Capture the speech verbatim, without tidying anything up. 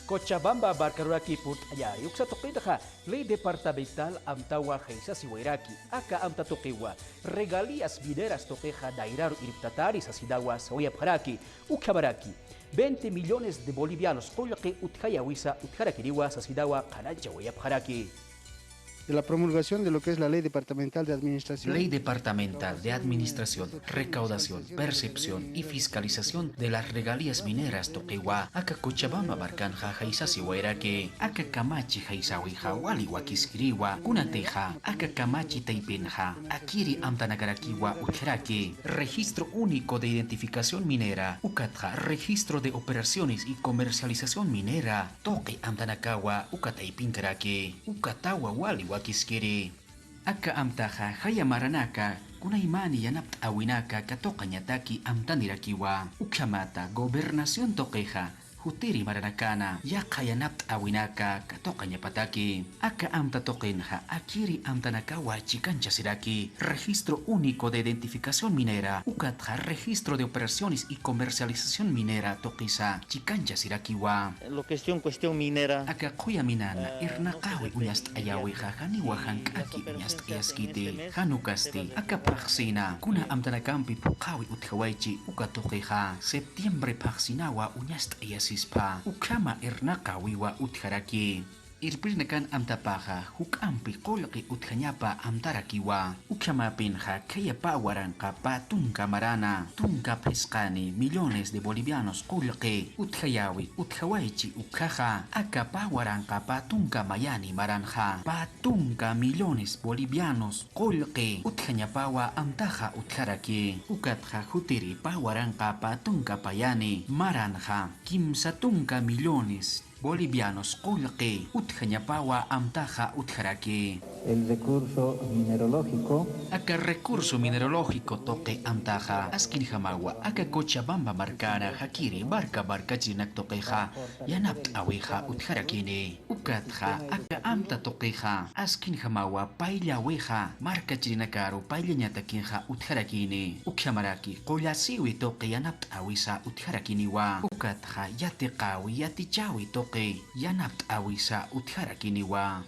Cochabamba markaruraki purt'añari uksa tuqinxa ley departamental amtawa jaysasiwayraki, aka amta tuqiwa regalías mineras tuqixa nayraru irptatari sasinawa sawayapxaraki, ukhamaraki veinte millones de bolivianos qullqi utjayawisa utjarakiniwa sasinawa qhananchawayapxaraki. De la promulgación de lo que es la Ley Departamental de Administración. Ley Departamental de Administración, Recaudación, Percepción y Fiscalización de las Regalías Mineras tuqiwa aka Cochabamba markanxa jaysasiwayraki, aka kamachi jaysawixa wali wakiskiriwa, kunatixa aka kamachi taypinxa akiri amtanakarakiwa utjaraki, Registro Único de Identificación Minera, ukatxa Registro de Operaciones y Comercialización Minera, tuqi amtanakawa uka taypinkaraki, ukatawa wali wakiskiri. Aka amtaxa jaya maranaka kunaymani yanapt'äwinaka katuqañataki amtanirakiwa, ukhamata gobernación tuqixa jutiri maranakana yaqha yanapt'äwinaka katuqañapataki. Aka amta tuqinxa akiri amtanakawa chikanchasiraki, Registro Único de Identificación Minera, ukatxa Registro de Operaciones y Comercialización Minera tuqisa chikanchasirakiwa. Lo que es cuestión, cuestión minera. Aka quya minana irnaqäwi uñast'ayäwixa janiwa jank'aki uñast'ayaskiti. Jan ukasti aka phaxsina kuna amtanakampi phuqhäwi utjawaychi uka tuqixa septiembre phaxsinawa uñast'ayasispa, ukhama irnaqäwiwa utjaraki. Irpirinakan amtapaxa juk'ampi qullqi utjañapa amtarakiwa. Ukhamapinxa khaya pä waranqa pä tunka marana tunka phisqani millones de bolivianos qullqi utjayäwi utjawaychi ukkhaxa, aka pä waranqa pä tunka mayani maranxa pä tunka millones bolivianos qullqi utjañapawa amtaxa utjaraki. Ukatxa jutiri pä waranqa pä tunka payani maranxa kimsa tunka millones bolivianos qullqi utjañapawa amtaxa utjaraki. El recurso minerológico. Aka recurso minerológico tuqi amtaxa askinjamawa aka Cochabamba markana jakiri marka markachirinak tuqixa yanapt'äwixa utjarakini. Ukatxa aka amta tuqixa askinjamawa payllawixa markachirinakaru payllañatakixa utjarakini. Ukhamaraki qullasïwi tuqi yanapt'äwisa utjarakiniwa. Ukatxa yatiqäwi yatichäwi tuqi yanapt'äwisa utjarakiniwa.